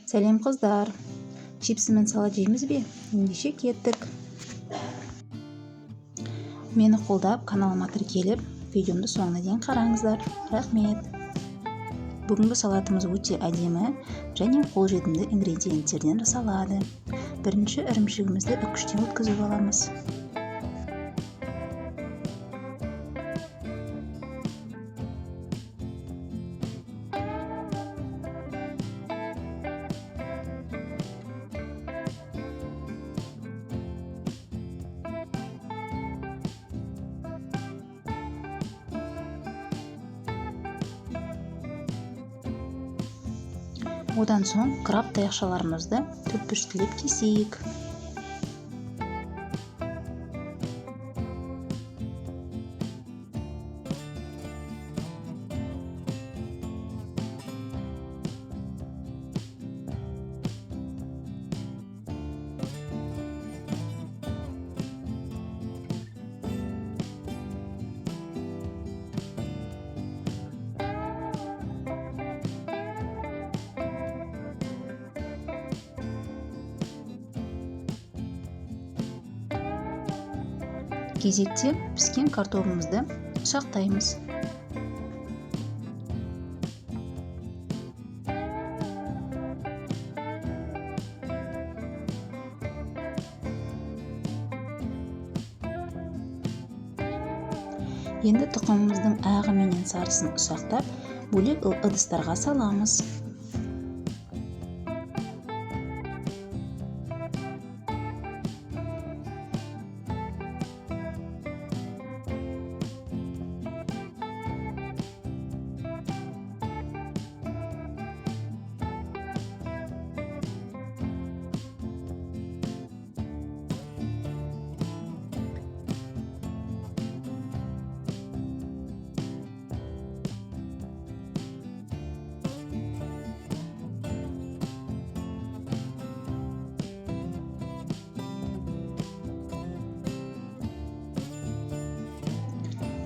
Сәлем, қыздар! Чипсы мен салат жейміз бе? Ендеше кеттік! Мені қолдап, каналыма тіркеліп, видеомды соңына дейін қараңыздар. Рахмет! Бүгінгі салатымыз өте әдемі және қолжетімді ингредиенттерден жасалады. Бірінші ірімшігімізді үккіштен өткізіп аламыз. Одан соң краб таяқшаларымызды төртбұрыштылеп кесейік. Кезекте піскен картобымызды ұсақтаймыз. Енді тұқымымыздың ағы менен сарысын ұсақтап, бөлек ыдыстарға саламыз.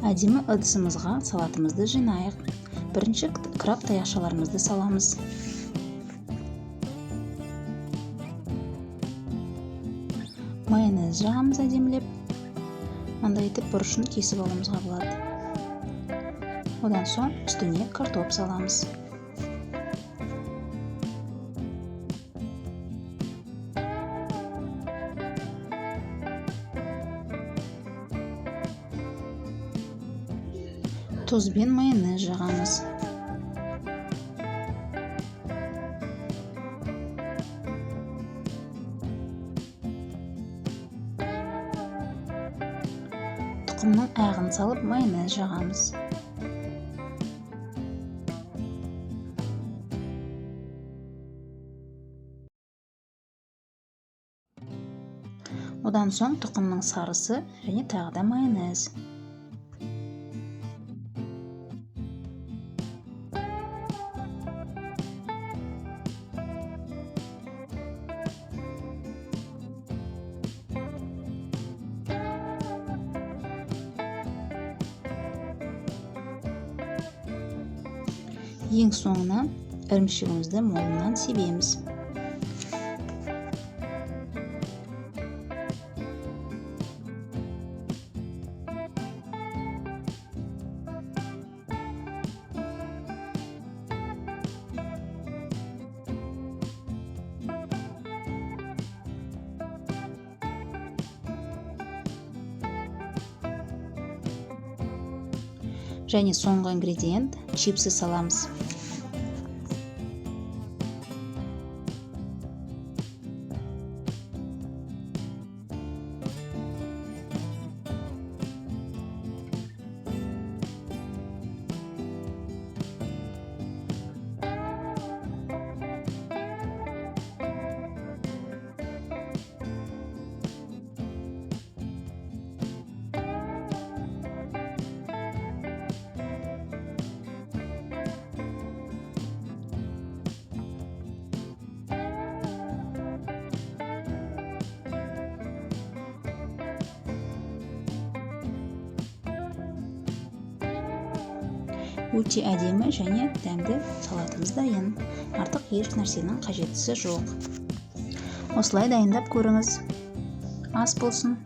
Әдемі ыдысымызға салатымызды жинайық. Бірінші краб таяқшаларымызды саламыз. Майонез жағамыз әдемілеп. Мындай етіп бұрышын кесіп алуымызға болады. Одан соң үстіне картоп саламыз. Тұз бен майонез жағамыз. Тұқымның ағын салып, майонез жағамыз. Одан соң тұқымның сарысы және тағы да майонез. Ең соңына ірімшігімізді молынан себеміз. Және соңғы ингредиент — чипсы саламыз. Өте әдемі және дәмді салатымыз дайын. Артық еш нәрсенің қажеттісі жоқ. Осылай дайындап көріңіз. Ас болсын!